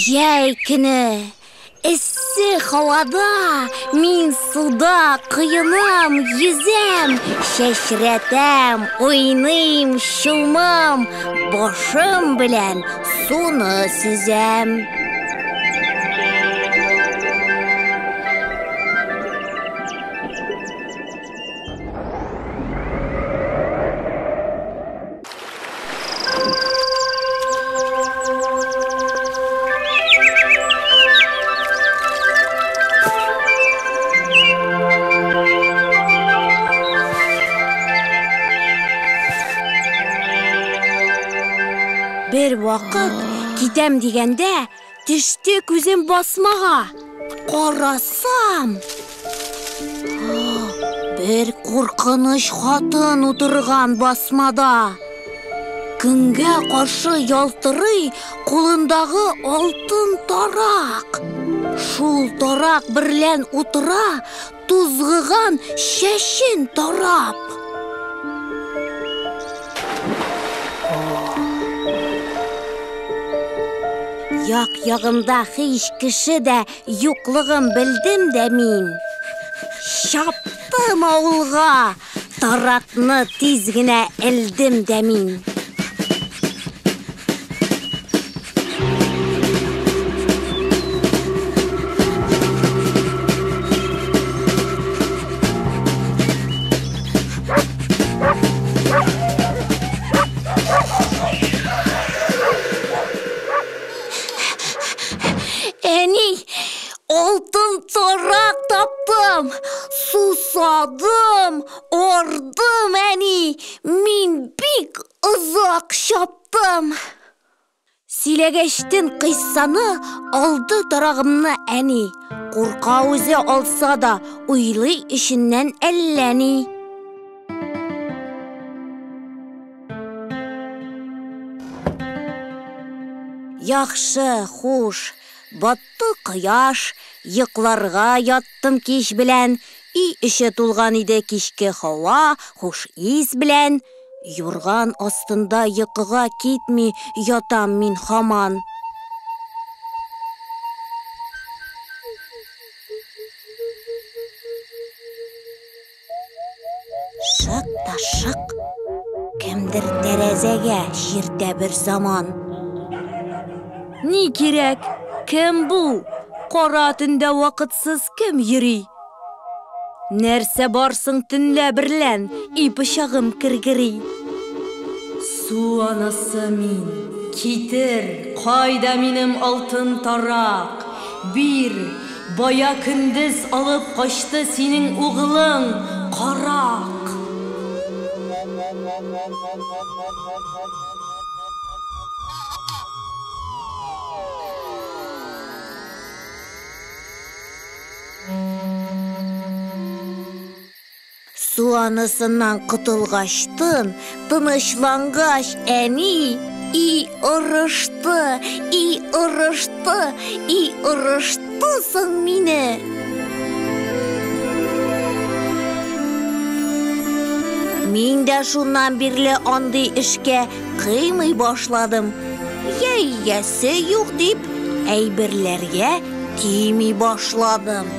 Җәй көне, эссе һавада мин суда коенам, йөзәм, чәчрәтәм, уйныйм, чумам, башым белән суны сөзәм. Бер вакыт китәм дигәндә, төште күзем басмага. Карасам, бер куркыныч хатын утырган басмада. Көнгә каршы ялтырый кулындагы алтын тарак. Шул тарак берлән утыра, тузгыган чәчен тарап. Як-ягымда һич кеше дә юклыгын белдем дә мин. Чаптым авылга, таракны тиз генә элдем дә мин. Әни, алтын тарак таптым! Сусадым, ардым, әни! Мин бик озак чаптым! Сөйләгәчтен кыйссаны алды тарагымны әни. Курка үзе алса да, уйлый эченнән әллә ни. Яхшы, хуш, батты кояш, йокларга яттым кич белән, өй эче тулган иде кичке һава, хуш ис белән. Юрган астында йокыга китми ятам мин һаман. Шык та шык. Кемдер тәрәзәгә чиртә бер заман. Ни кирәк? Кем бу? Кара төндә вакытсыз кем йөри? Нәрсә барсың төнлә берлән, и пычагым кергери? Су анасы мин, китер, кайда минем алтын тарак? Бир, бая көндез алып качты синең углың, карак! Су анасыннан котылгачтын, тынычлангач, әни и орышты, и орышты, и орышты соң мине. Мин дә шуннан бирле андый эшкә кыймый башладым. Я иясе юк дип, әйберләргә тими башладым.